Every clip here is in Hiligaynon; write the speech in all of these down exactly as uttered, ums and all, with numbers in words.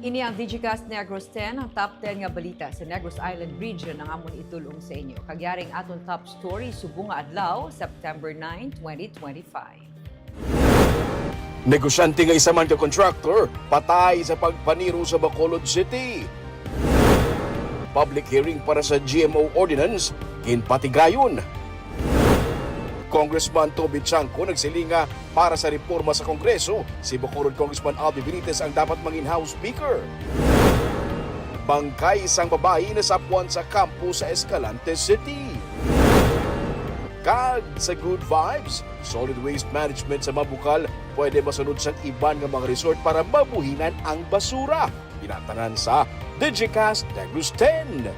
Ini ang Digicast Negros ten, ang top ten nga balita sa Negros Island Region ang amon itulong sa inyo. Kag yari ang aton top story subong nga adlaw, September nine, twenty twenty-five. Negosyante nga isa man ka contractor patay sa pagpaniro sa Bacolod City. Public hearing para sa G M O ordinance ginpatigayon. Congressman Toby Tiangco nagsiling nga para sa reforma sa Kongreso, si Bacolod Congressman Albi Benitez ang dapat mangin House Speaker. Bangkay sang babayi nasapwan sa kampo sa Escalante City. Kag sa Good Vibes, solid waste management sa Mabukal pwede masunod sang iban nga mga resort para mabuhinan ang basura. Ginatanan sa Digicast Negros ten.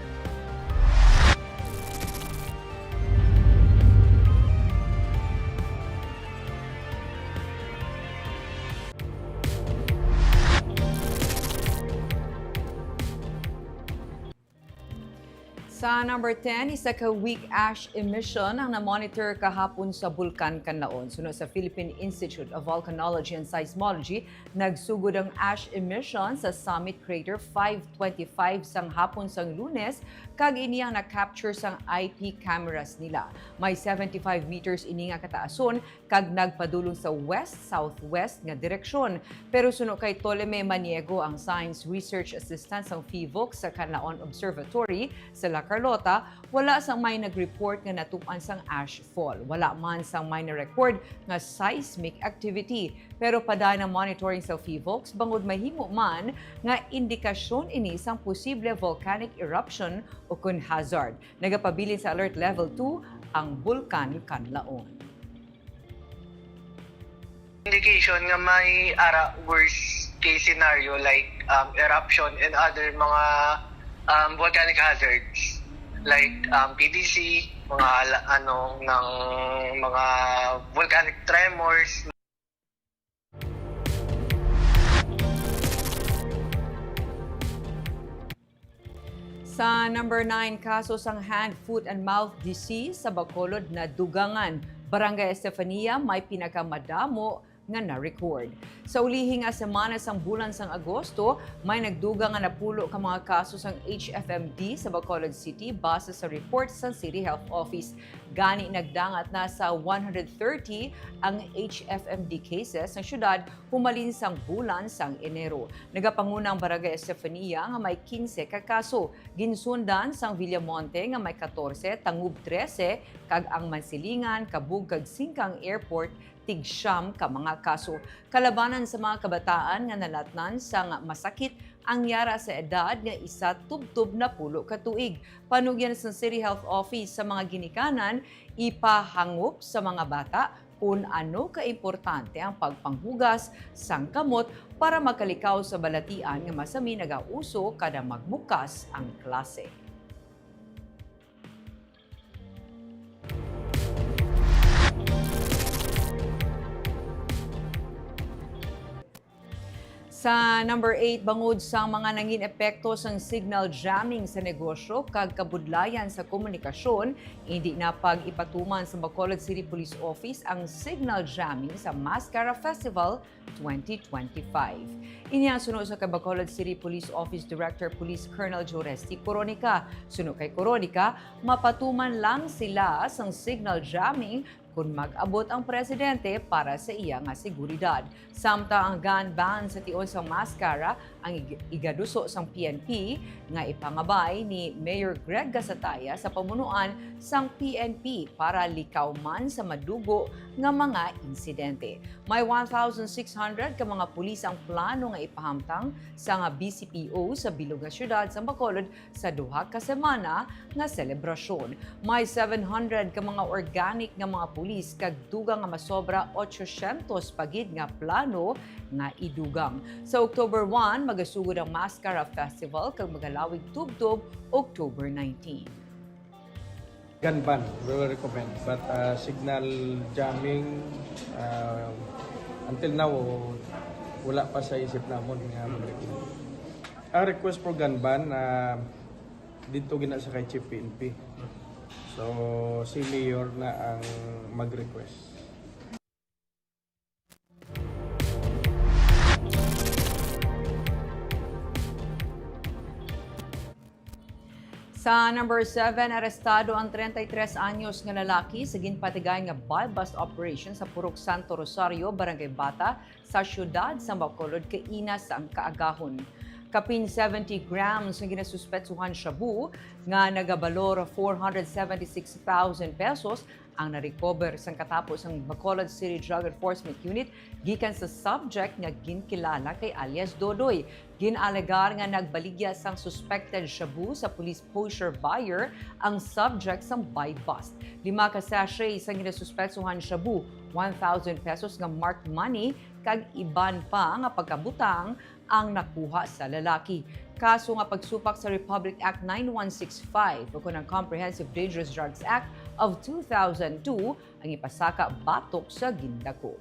Sa number ten, isa ka weak ash emission ang na-monitor kahapon sa Bulkan Kanlaon. Suno sa Philippine Institute of Volcanology and Seismology, nagsugod ang ash emission sa Summit Crater five twenty-five sang hapon sang Lunes, kag ini ang na-capture sang I P cameras nila. May seventy-five meters ini nga kataason, kag nagpadulong sa west-southwest nga direksyon. Pero suno kay Toleme Maniego, ang Science Research Assistant sang PHIVOLCS sa Canlaon Observatory sa La Carlota, wala sang may nag-report nga natum-an sang ash fall. Wala man sang may na-record nga seismic activity. Pero padayon ang monitoring sa PHIVOLCS bangod mahimo man nga indikasyon ini sang posible volcanic eruption o kon hazard. Nagapabilin sa Alert Level two ang Bulkan Kanlaon. Indication nga may ara worst case scenario like, um, eruption and other mga, um, volcanic hazards like, um, P D C, mga ala-, ano, ng mga volcanic tremors. Sa number nine, kaso sang hand, foot, and mouth disease sa Bacolod nadugangan. Barangay Estefania may pinakamadamo nga na-record. Sa ulihi nga semana sang bulan sang Agosto, may nagdugang nga napulo ka mga kaso sang H F M D sa Bacolod City, base sa report sang City Health Office. Gani, nagdangat na sa one hundred thirty ang H F M D cases sa syudad humalin sang bulan sang Enero. Nagapanguna ang Barangay Estefania nga may quince ka kaso. Ginsundan sang Villamonte nga may catorce, Tangub trese, kag ang Mansilingan, Cabug, kag Singcang Airport tig-siyam ka mga kaso. Kalabanan sa mga kabataan nga nalatnan sang masakit ang yara sa edad nga isa tubtob napulo ka tuig. Panugyan sang City Health Office sa mga ginikanan ipahangop sa mga bata kon ano ka importante ang pagpanghugas sang kamot para makalikaw sa balatian nga masami nagauso kada magbukas ang klase. Sa number eight, bangod sa mga nangin epekto sang signal jamming sa negosyo kag kabudlayan sa komunikasyon, indi na pag-ipatuman sa Bacolod City Police Office ang signal jamming sa Mascara Festival twenty twenty-five. Ini ang suno sa kay Bacolod City Police Office Director Police Colonel Joresty Coronica. Suno kay Coronica, mapatuman lang sila sang signal jamming kon mag-abot ang presidente para sa iya nga seguridad. Samtang ang gun ban sa tion sang Mascara ang ig-, igaduso sang P N P nga ipangabay ni Mayor Greg Gasataya sa pamunuan sang P N P para likaw man sa madugo nga mga insidente. May one thousand six hundred ka mga pulis ang plano nga ipahamtang sa nga B C P O sa bilog nga siyudad sa Bacolod sa duha ka semana nga selebrasyon. May seven hundred ka mga organic nga mga pulis kag dugang nga masobra ochocientos pa gid nga plano nga idugang. Sa October one, magasugod ang Mascara Festival kag magalawig tubtob October nineteen. Gun ban, we will recommend. But, uh, signal jamming, uh, until now, wala pa sa isip namon nga mag-recommend. Ang request for gun ban, uh, dito gina sa kay Chief P N P. So, si Mayor na ang mag-request. Sa number seven, arestado ang treinta y tres anyos nga lalaki sa ginpatigay nga buy-bust operation sa Purok Santo Rosario, Barangay Bata, sa siyudad sa Bacolod kaina sang kaagahon. Kapin seventy grams ang ginasuspetsuhan shabu nga nagabalor four hundred seventy-six thousand pesos ang na-recover sang katapos ang Bacolod City Drug Enforcement Unit gikan sa subject nga ginkilala kay alias Dodoy. Gin-alegar nga nagbaligya sang suspected shabu sa police poseur buyer ang subject sang buy-bust. Lima ka sachet sang ginasuspetsuhan shabu, one thousand pesos nga marked money, kag iban pa nga pagkabutang ang nakuha sa lalaki. Kaso nga pagsupak sa Republic Act nine one six five ukon ang Comprehensive Dangerous Drugs Act of two thousand two ang ipasaka batok sa gindako.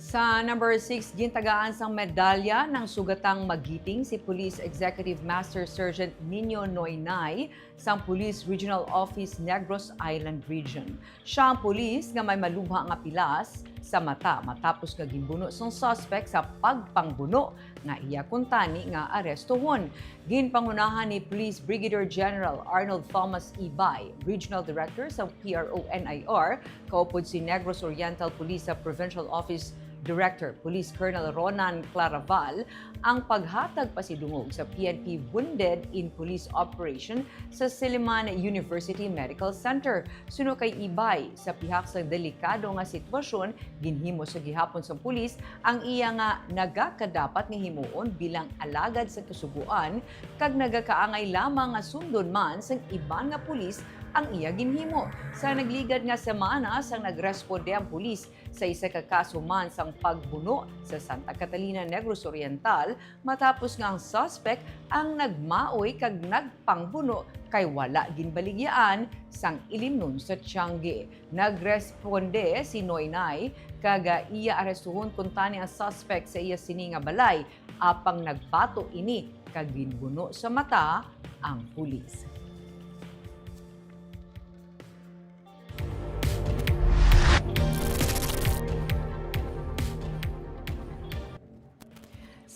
Sa number six, gintagaan sang medalya nang sugatang magiting si Police Executive Master Sergeant Nino Noynay sang Police Regional Office Negros Island Region. Sia ang pulis nga may malubha nga pilas sa mata matapos nga ginbuno sang suspek sa pagpangbuno nga iya kuntani nga arestohon. Ginpangunahan ni Police Brigadier General Arnold Thomas Ibay, Regional Director sa P R O N I R, kaupod si Negros Oriental Police sa Provincial Office Director Police Colonel Ronan Claraval, ang paghatag pasidungog sa P N P Wounded in Police Operation sa Silliman University Medical Center. Suno kay Ibay, sa pihak sang delikado nga sitwasyon, ginhimo sa gihapon sang pulis ang iya nga nagakadapat nga himuon bilang alagad sa Kasugoan, kag nagakaangay lamang nga sundon man sang iban nga pulis ang iya ginhimo. Sa nagligad nga semana, sang nagresponde ang pulis sa isa ka kaso man sang pagbuno sa Santa Catalina, Negros Oriental, matapos nga ang suspek ang nagmaoy kag nagpangbuno kay wala ginbaligyaan sang ilimnon sa tiyangge. Nagresponde si Noynay kag iya arestuhon kuntani ang suspek sa iya sini nga balay, apang nagbato ini kag ginbuno sa mata ang pulis.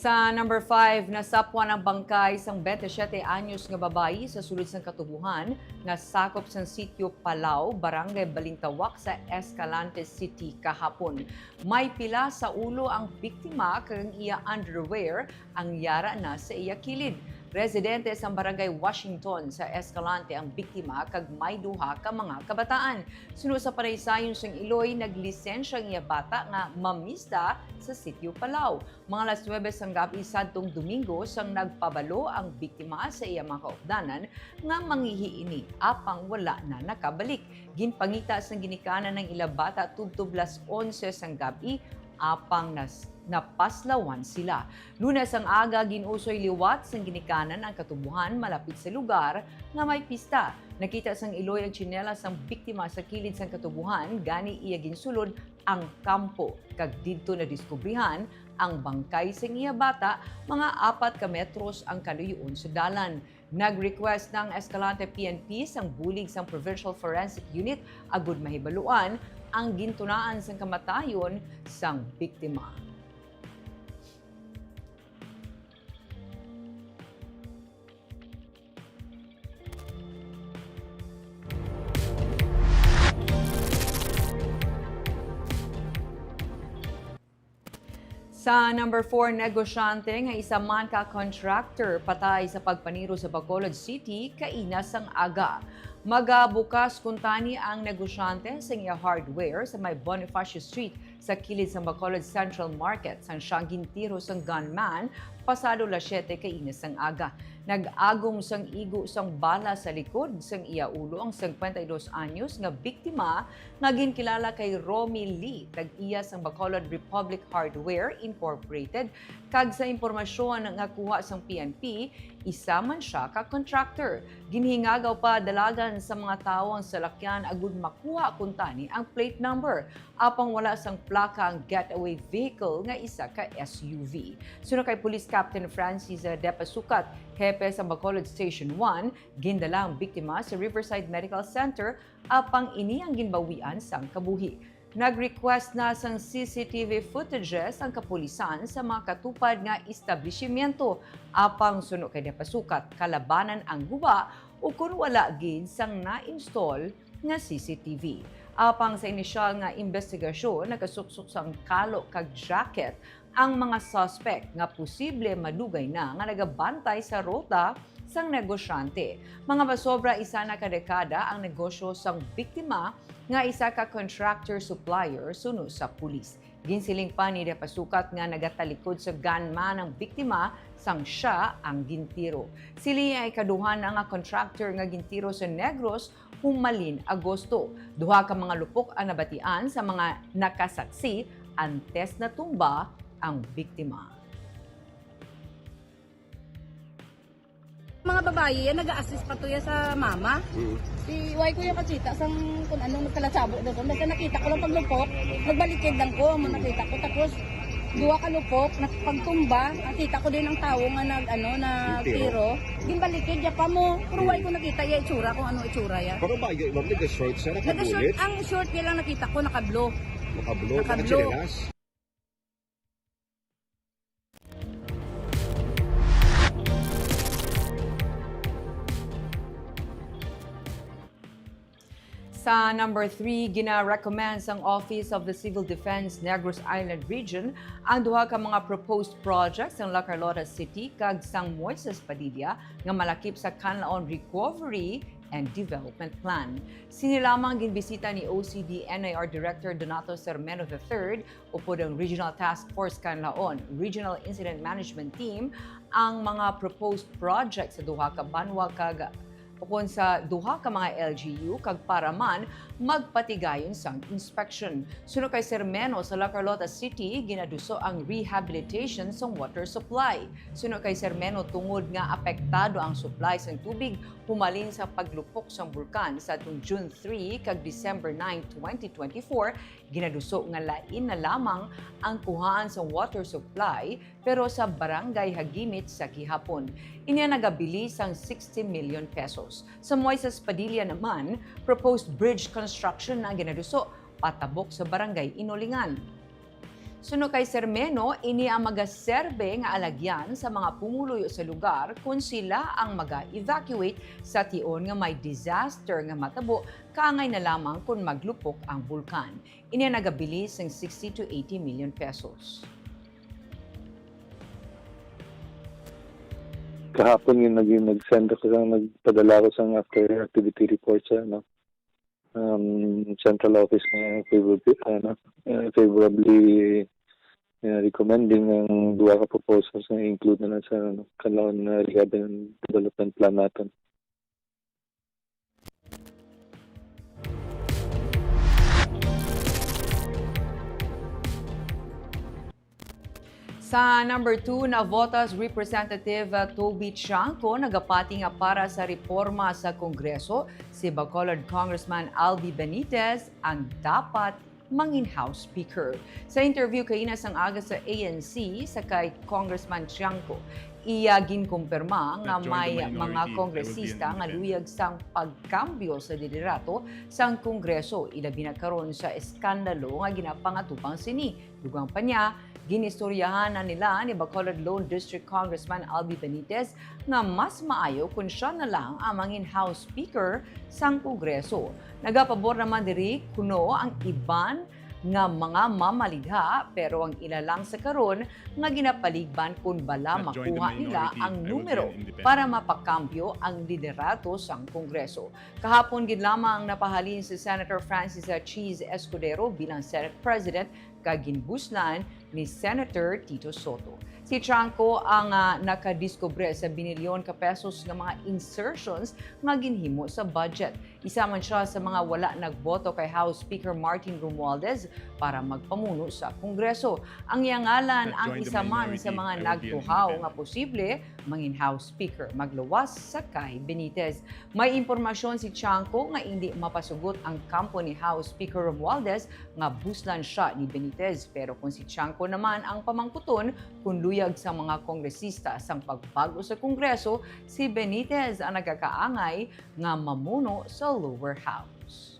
Sa number five, nasapwan ang bangkay sang twenty-seven anyos nga babayi sa sulod sang katubohan nga sakop sang Sitio Palao, Barangay Balintawak sa Escalante City kahapon. May pilas sa ulo ang biktima kag ang iya underwear ang yara na sa iya kilid. Residente sang Barangay Washington sa Escalante ang biktima kag may duha ka mga kabataan. Suno sa panaysayon sang iloy, naglisensya ang iya bata nga mamista sa Sitio Palao. Mga alas nuebe sang gab-i sadtong Domingo sang nagpabalo ang biktima sa iya mga kaupdanan nga mangihi ini, apang wala na nakabalik. Ginpangita sang ginikanan ang ila bata tubtob las onse sang gab-i, apang nas-, napaslawan sila. Lunes ang aga, gin-usoy liwat sang ginikanan ang katubohan malapit sa lugar nga may pista. Nakita sang iloy ang tsinelas sang biktima sa kilid sang katubohan, gani iya ginsulod ang kampo, kag didto nadiskubrihan ang bangkay sang iya bata, mga apat ka metros ang kaluyoon sa dalan. Nag-request na ang Escalante P N P sang bulig sang Provincial Forensic Unit agud mahibaluan ang gintunaan sang kamatayon sang biktima. Sa number four, negosyante nga isa man ka contractor patay sa pagpaniro sa Bacolod City kaina sang aga. Magabukas kuntani ang negosyante sa iya hardware sa may Bonifacio Street sa kilid sang Bacolod Central Market sang siyang gintiro sang gunman pasado las siyete kaina sang aga. Nag-agom sang igo sang bala sa likod sang iya ulo ang singkwenta y dos anyos nga biktima nga ginkilala kay Romy Lee, tag-iya sang Bacolod Republic Hardware Incorporated, kag sa impormasyon nga kuha sang P N P, isa man sia ka contractor. Ginhingagaw pa dalagan sa mga tawo ang salakyan agud makuha kuntani ang plate number, apang wala sang plaka ang getaway vehicle nga isa ka S U V. Suno kay Police Captain Francis Depasukat, hepe sa Bacolod Station one, gindala ang biktima sa Riverside Medical Center, apang ini ang ginbawian sang kabuhi. Nag-request na sang C C T V footages ang kapulisan sa mga katupad nga establishmento, apang suno kay Depasukat, kalabanan ang guba ukon wala gid sang na-install nga C C T V. Apang sa inisyal nga imbestigasyon, nagasuksok sang kalo kag jacket ang mga suspect nga posible madugay na nga nagabantay sa ruta sang negosyante. Mga masobra isa na ka dekada ang negosyo sang biktima nga isa ka contractor supplier suno sa pulis. Ginsiling pa ni Depasukat nga nagatalikod sa gunman ang biktima sang siya ang gintiro. Sila ang ikaduha na nga contractor nga gintiro sa Negros humalin Agosto. Duha ka mga lupok ang nabatian sa mga nakasaksi antes natumba ang biktima. Mga babayi yan, nag-a-assist pa to ya sa mama. Mm. Si, why ko yung kakita sang kung anong nagkalatsabo doon. Basta nakita ko lang paglupok, nagbalikid lang ko, mo nakita ko. Tapos, duwa ka lupok, nagpagtumba, nakita ko din ang tao nga nag, ano, nag Tiro. Tiro. Ginbalikid ya pa mo, pero why ko nakita ya itsura kung ano itsura ya. Pero ba, yung nag-short siya, Nag-short, nakabulit? Ang short niya lang nakita ko, naka-blue. Naka-blue, Naka-blue. Naka-chinelas. Sa number three, gina-recommend sang Office of the Civil Defense Negros Island Region ang duha ka mga proposed projects sang La Carlota City kag sang Moises Padilla nga malakip sa Canlaon Recovery and Development Plan. Sini lamang ginbisita ni O C D N I R Director Donato Sermeno the third upod ang Regional Task Force Canlaon, Regional Incident Management Team, ang mga proposed project sa duha ka banwa kag ukon sa duha ka mga L G U kag para man magpatigayon sang inspection. Suno kay Sermeno, sa La Carlota City ginaduso ang rehabilitation sang water supply. Suno kay Sermeno, tungod nga apektado ang supply sang tubig humalin sa paglupok sang bulkan sa atong June three kag December nine, twenty twenty-four, ginaduso nga lain na lamang ang kuhaan sang water supply, pero sa Barangay Hagimit sa gihapon. Ini ang nagabili sang sixty million pesos. Sa Moises Padilla naman, proposed bridge construction na ginaduso patabok sa Barangay Inolingan. Suno kay Sermeno, ini ang magaserbe nga alagyan sa mga pumuluyo sa lugar kon sila ang maga-evacuate sa tion nga may disaster nga matabo kaangay na lamang kon maglupok ang bulkan. Ini ang nagabilis sang sixty to eighty million pesos. Kahapon yun, nag-, nag-send ako sa, nagpadala ko sa after activity report sa, ano, um, central office nga favorably, ano, uh, favorably, uh, recommending ang duha ka proposals nga include na lang sa, ano, Canlaon nga rehab and development plan naton. Sa number two, navotas Representative, uh, Toby Tiangco nagapati nga para sa reporma sa Kongreso, si Bacolod Congressman Albi Benitez ang dapat mangin House Speaker. Sa interview kaina sang aga sa A N C sa kay Congressman Tiangco, iya ginkumpirma nga may mga kongresista nga luyag sang pagkambyo sa liderato sang Kongreso, ilabi na karon sa eskandalo nga ginapangatubang sini. Dugang pa niya, ginistoryahan na nila ni Bacolod Lone District Congressman Albi Benitez nga mas maayo kon siya na lang ang mangin House Speaker sang Kongreso. Nagapabor naman diri kuno ang iban nga mga mamaligha, pero ang ila lang sa karon nga ginapaligban kon bala makuha nila ang numero para mapakambyo ang liderato sang Kongreso. Kahapon gid lamang napahalin si Senator Francis Cheese Escudero bilang Senate President kag ginbuslan ni Senator Tito Soto. Si Tiangco ang, ah, nakadiskubre sa binilyon ka pesos nga mga insertions nga ginhimo sa budget. Isa man siya sa mga wala nagboto kay House Speaker Martin Romualdez para magpamuno sa Kongreso. Ang iya ngalan ang isa man sa mga nagtuhaw nga posible mangin House Speaker magluwas sa kay Benitez. May impormasyon si Tiangco nga indi mapasugot ang kampo ni House Speaker Romualdez nga buslan sia ni Benitez. Pero kung si Tiangco naman ang pamangkuton kung luyag sa mga kongresista sang pagbag-o sa Kongreso, si Benitez ang nagakaangay nga mamuno sa lower house.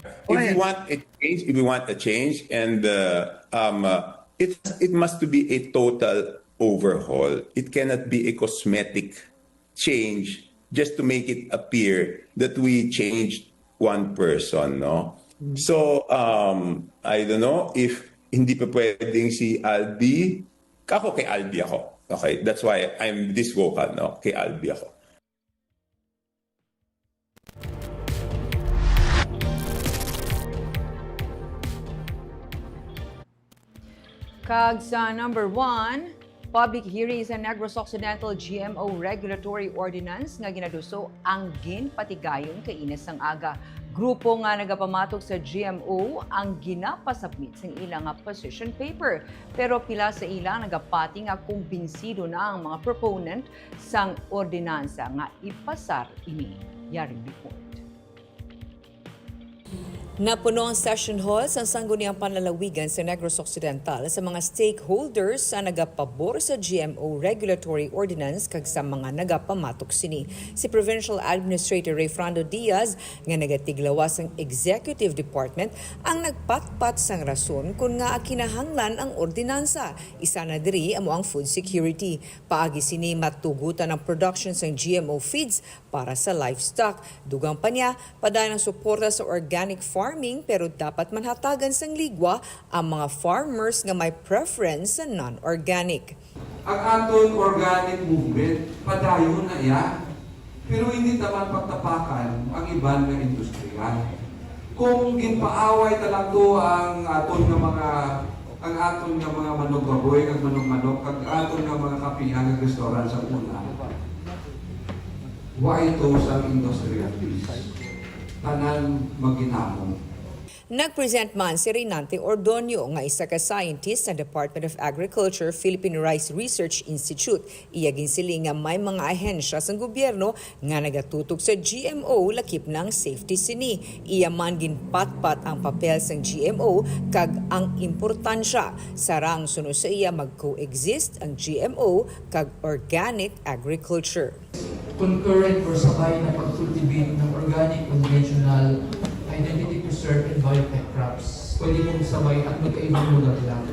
If we want a change, if we want a change, and uh, um, uh, it it must to be a total overhaul. It cannot be a cosmetic change just to make it appear that we changed one person, no? So, um, I don't know if hindi pa pwedeng si Albi. Ako, kay Albi ako. Okay, that's why I'm this vocal, no? Kay Albi ako. Kag sa number one, public hearing sa Negros Occidental G M O Regulatory Ordinance nga ginaduso ang ginpatigayon kaina sang aga. Grupo nga nagapamatok sa G M O ang ginapasubmit sang ila nga position paper, pero pila sa ila nagapati nga kumbinsido na ang mga proponent sang ordinansa nga ipasar ini. Yari report. Napuno ang session hall sang Sangguniang Panlalawigan sa Negros Occidental sa mga stakeholders nga nagapabor sa G M O Regulatory Ordinance kag sa mga nagapamatok sini. Si Provincial Administrator Rayfrando Diaz, nga nagatiglawas sang Executive Department, ang nagpatpat sang rason kon ngaa kinahanglan ang ordinansa. Isa na diri amo ang food security. Paagi sini, matugutan ang production sang G M O feeds para sa livestock. Dugang pa niya, padayon ang suporta sa organic farming, pero dapat man hatagan sang ligwa ang mga farmers nga may preference sa non-organic. Ang aton organic movement, padayon na iya. Pero hindi ta man pagtapakan ang iban nga industriya. Kung ginpaaway ta lang to ang aton nga mga, ang aton nga mga manugbaboy kag manugmanok kag aton nga mga kapihan kag restaurant sa una, wa ito sang industriya, please. Tanan maginamo. Nag-present man si Reynante Ordonio, nga isa ka scientist sa Department of Agriculture, Philippine Rice Research Institute. Iya ginsiling nga may mga ahensya sang gobyerno nga nagatutok sa G M O, lakip na ang safety sini. Iya man ginpatpat ang papel sang G M O kag ang importansya. Sarang suno sa iya, mag-coexist ang G M O kag organic agriculture. Concurrent or sabay na pag-cultivate ng organic, conventional, identity preserved, and biotech crops. Pwede pong sabay at magkaibang lugar lang.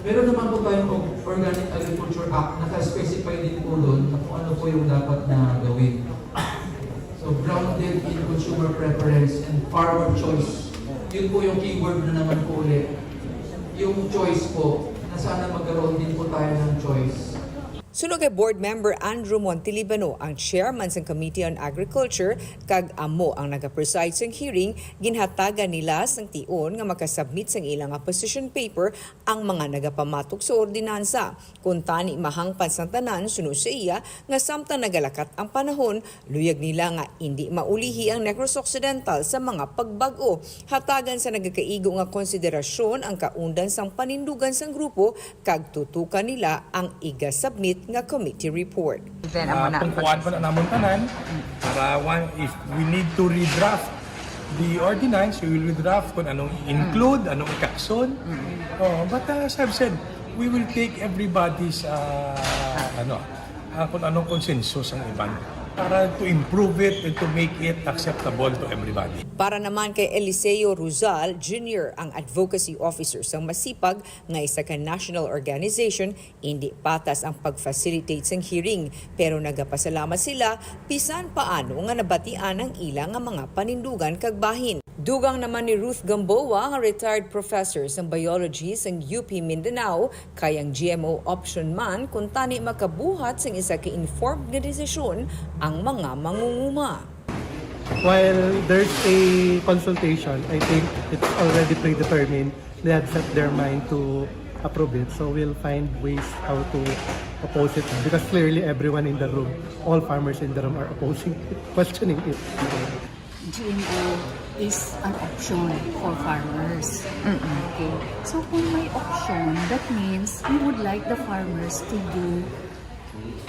Meron naman po tayong Organic Agriculture Act, naka-specify din po doon na kung ano po yung dapat na gawin. So, grounded in consumer preference and farmer choice. Yun po yung keyword na naman po ulit. Yung choice po, na sana magkaroon din po tayo ng choice. Suno kay Board Member Andrew Montelibano, ang chairman sang Committee on Agriculture, kag amo ang nagapreside sang hearing, ginhatagan nila sang tion nga makasubmit sang ila nga position paper ang mga nagapamatok sa ordinansa. Kuntani, mahangpan sang tanan, suno sa iya, nga samtang nagalakat ang panahon, luyag nila nga indi maulihi ang Negros Occidental sa mga pagbag-o. Hatagan sa nagakaigo nga konsiderasyon ang kaundan sang panindugan sang grupo kag tutukan nila ang igasubmit nga committee report. Then, amo na ang Tungkuan pa na namon tanan para one, if we need to redraft the ordinance, we will redraft kung anong i-include, anong ikakson. Oh, but uh, as I've said, we will take everybody's uh, ano, uh, kung anong consensus ang iban para to improve it and to make it acceptable to everybody. Para naman kay Eliseo Rosal Junior, ang advocacy officer sang Masipag, nga isa ka national organization, indi patas ang pag-facilitate sang hearing, pero nagapasalamat sila bisan paano nga nabatian ang ila nga mga panindugan kag bahin. Dugang naman ni Ruth Gamboa, nga retired professor sang biology sang U P Mindanao, kay ang G M O option man, kuntani makabuhat sang isa ka informed nga desisyon ang mga mangunguma. While there's a consultation, I think it's already predetermined. They had set their mind to approve it, so we'll find ways how to oppose it, because clearly everyone in the room, all farmers in the room are opposing it, questioning it. G M O is an option for farmers. Okay. So kung may option, that means we would like the farmers to do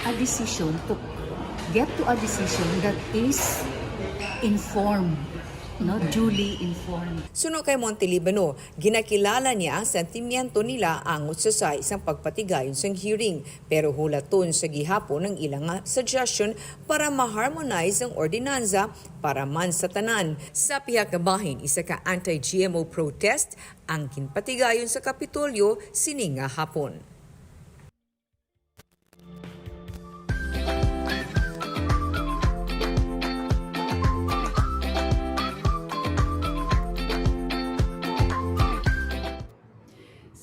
A decision to get to a decision that is informed, no, duly informed. Suno kay Montelibano, ginakilala niya ang sentimiento nila angot sa size sang pagpatigayon sang hearing, pero hulaton sa gihapon ang ilang nga suggestion para ma-harmonize ang ordinansa para man sa tanan. Sa pihak nga bahin, isa ka anti-G M O protest ang ginpatigayon sa Kapitolyo sini nga hapon.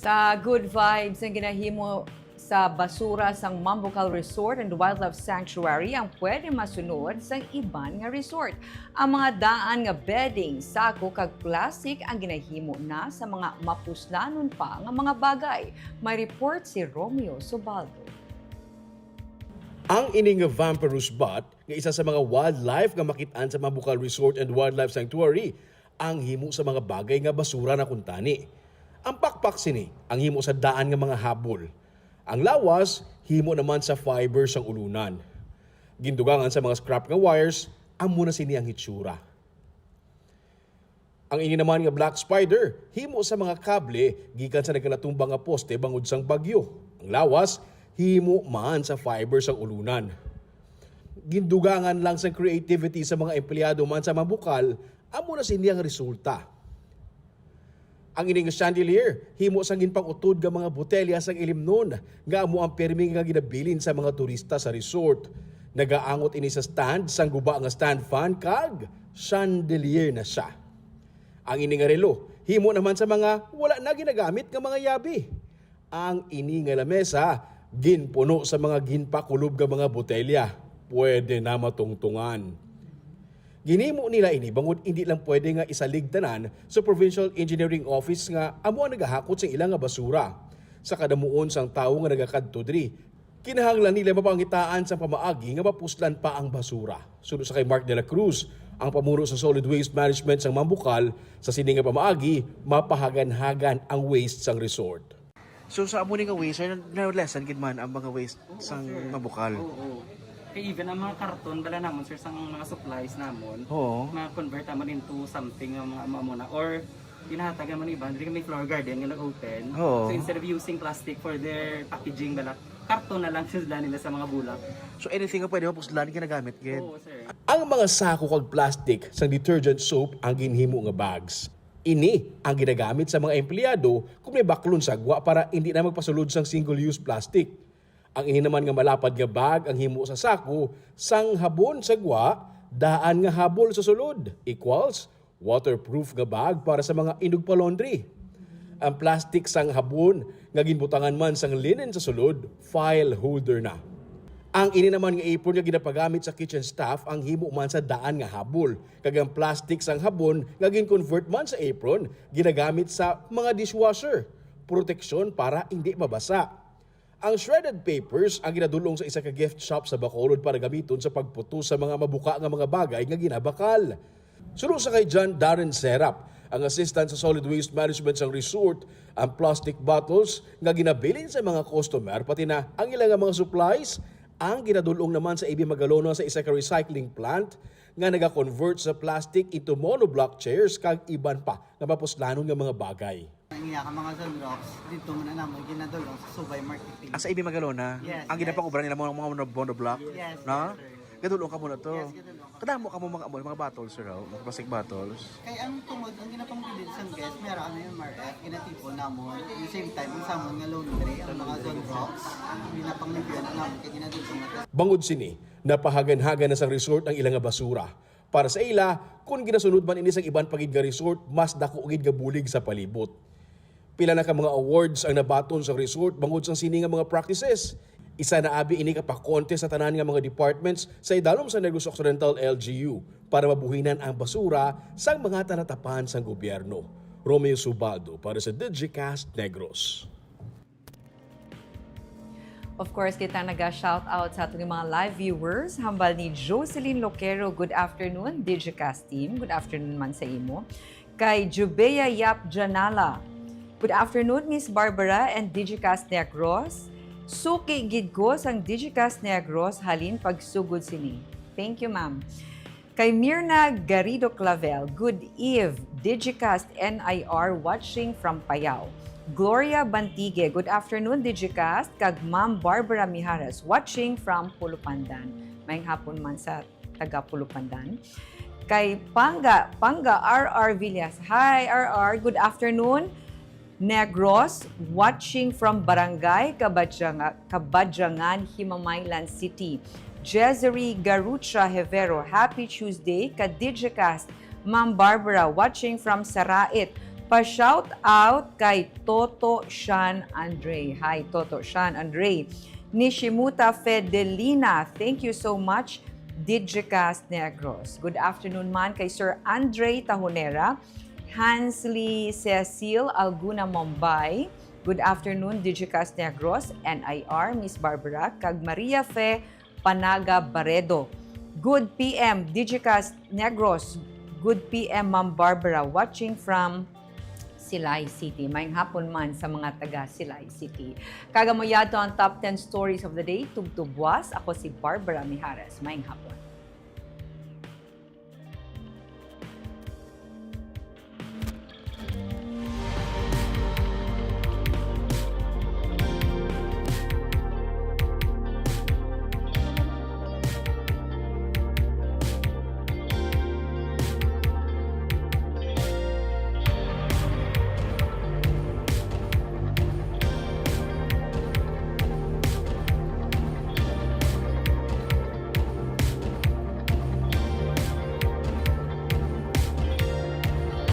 Sa good vibes ang ginahimo sa basura sang Mambukal Resort and Wildlife Sanctuary ang pwede masunod sang iban nga resort. Ang mga daan nga bedding, sako kag plastic ang ginahimo na sa mga mapuslanon pa nga mga bagay. May report si Romeo Subaldo. Ang ini nga vampirous bat nga isa sa mga wildlife nga makit-an sa Mambukal Resort and Wildlife Sanctuary ang himo sa mga bagay nga basura na kuntani. Ang pakpak sini ang himo sa daan nga mga habol. Ang lawas himo naman sa fiber sang ulunan. Gindugangan sa mga scrap nga wires, amo na sini ang hitsura. Ang ini naman nga black spider himo sa mga kable gikan sa nagkalatumba nga poste bangod sang bagyo. Ang lawas himo man sa fiber sang ulunan. Gindugangan lang sang creativity sa mga empleyado man sa Mambukal, amo na sini ang resulta. Ang ini nga chandelier himo sang ginpang-utod nga mga botelya sang ilimnon nga amo ang pirmi nga ginabilin sa mga turista sa resort. Nagaangot ini sa stand sang guba nga stand fan kag chandelier na sia. Ang ini nga relo himo naman sa mga wala na ginagamit nga mga yabi. Ang ini nga lamesa ginpuno sa mga ginpakulob nga mga botelya. Pwede na matungtungan. Ginhimo nila ini bangod indi lang pwede nga isalig tanan sa Provincial Engineering Office nga amo ang nagahakot sa ila nga basura. Sa kadamuon sang tawo nga nagakadto diri, kinahanglan nila mapangitaan sang pamaagi nga mapuslan pa ang basura. Suno sa kay Mark de la Cruz, ang pamuno sa Solid Waste Management sang Mambukal, sa sini nga pamaagi mapahaganhagan ang waste sang resort. So sa amo ni nga waste, sir, na-lessen gid man ang mga waste sang Mambukal? Oo. Kay even ang mga karton bala namon, sir, sang mga supplies namon, Oo. ma-convert namon into something nga mga amo na, or ginahatag namon iban, diri kami flower garden nga nag-open. Oo. So instead of using plastic for their packaging bala, karton na lang sila nila sa mga bulak. So anything nga pwede mapuslan, ginagamit gid? Oo, sir. Ang mga sako kag plastic sang detergent soap ang ginhimo nga bags. Ini ang ginagamit sa mga empleyado kung may baklon sa gwa para indi na magpasulod sang single-use plastic. Ang ini naman nga malapad nga bag ang himo sa sako sang habon sa gwa, daan nga habol sa sulod, equals waterproof nga bag para sa mga inugpa-laundry. Ang plastic sang habon nga ginbutangan man sang linen sa sulod, file holder na. Ang ini naman nga apron nga ginapagamit sa kitchen staff ang himo man sa daan nga habol, kag ang plastic sang habon nga gin-convert man sa apron ginagamit sa mga dishwasher, proteksyon para indi mabasa. Ang shredded papers ang ginadul-ong sa isa ka gift shop sa Bacolod para gamiton sa pagputos sa mga mabuka nga mga bagay nga ginabakal. Suno sa kay John Darren Serap, ang assistant sa solid waste management sang resort, ang plastic bottles nga ginabilin sa mga customer, pati na ang ila nga mga supplies, ang ginadul-ong naman sa A B Magalona sa isa ka recycling plant nga nagakonvert sa plastic into monoblock chairs kag iban pa nga mapuslanon nga mga bagay. Ang iya ka mga Zonrox, dito mo na naman ginadulong sa Subay Market. Asa ibi Magalona? Yes, ang yes. Ginapakubra nila mo mga mono-, monoblock? Yes, no? Yes, sir. Gadulong ka mo na to. Yes, gadulong ka. Kadamo ka mo mga, mga bottles, sir, oh? Mga plastic bottles. Kay ang tungod, ang ginapangbilin sa guest, meron ano yung M R F, ginatipon namon. At the same time, ang samon nga laundry, ang mga Zonrox, ginapanglimpyo na namon, kay ginadulong na to. Bangod sini, napahagan-hagan na sang resort ang ilang nga basura. Para sa ila, kon ginasunod man ini sang iban pa gid nga resort, mas dako gid nga bulig sa palibot. Pila na ka mga awards ang nabaton sa resort bangod sang sini nga mga practices. Isa na abi ini ka pakonte sa tanan nga mga departments sa idalom sa Negros Occidental L G U para mabuhinan ang basura sang mga talatapan sang gobyerno. Romeo Subaldo para sa Digicast Negros. Of course, kita naga-shout out sa aton mga live viewers. Hambal ni Jocelyn Loquero, "Good afternoon, Digicast team." Good afternoon man sa imo. Kay Jubea Yap Janala, "Good afternoon, Miss Barbara and Digicast Negros." Suki gid ko sang Digicast Negros halin pagsugod sini. Thank you, ma'am. Kay Mirna Garrido Clavel, "Good eve, Digicast N I R watching from Payao." Gloria Bantigue, "Good afternoon, Digicast," kag Ma'am Barbara Mijares, watching from Pulupandan. Maayong hapon man sa taga Pulupandan. Kay Panga, Panga R R Villas. Hi, R R. Good afternoon. Negros, watching from Barangay Kabadjanga-, Kabadjangan, Himamaylan City. Jezeri Garucha Hevero, "Happy Tuesday ka Digicast, Ma'am Barbara, watching from Sarait." Pa-shout out kay Toto Shan Andre. Hi, Toto Shan Andre. Nishimuta Fedelina, "Thank you so much, Digicast Negros." Good afternoon man kay Sir Andre Tahonera, Hansley Cecil Alguna Mombay. "Good afternoon, Digicast Negros, N I R, Miss Barbara, kag Maria Fe Panaga Baredo. Good P M, Digicast Negros. Good P M, Ma'am Barbara, watching from Silay City." Maayong hapon man sa mga taga Silay City. Kag amo yadto ang top ten stories of the day. Tubtob buwas, ako si Barbara Mijares. Maayong hapon.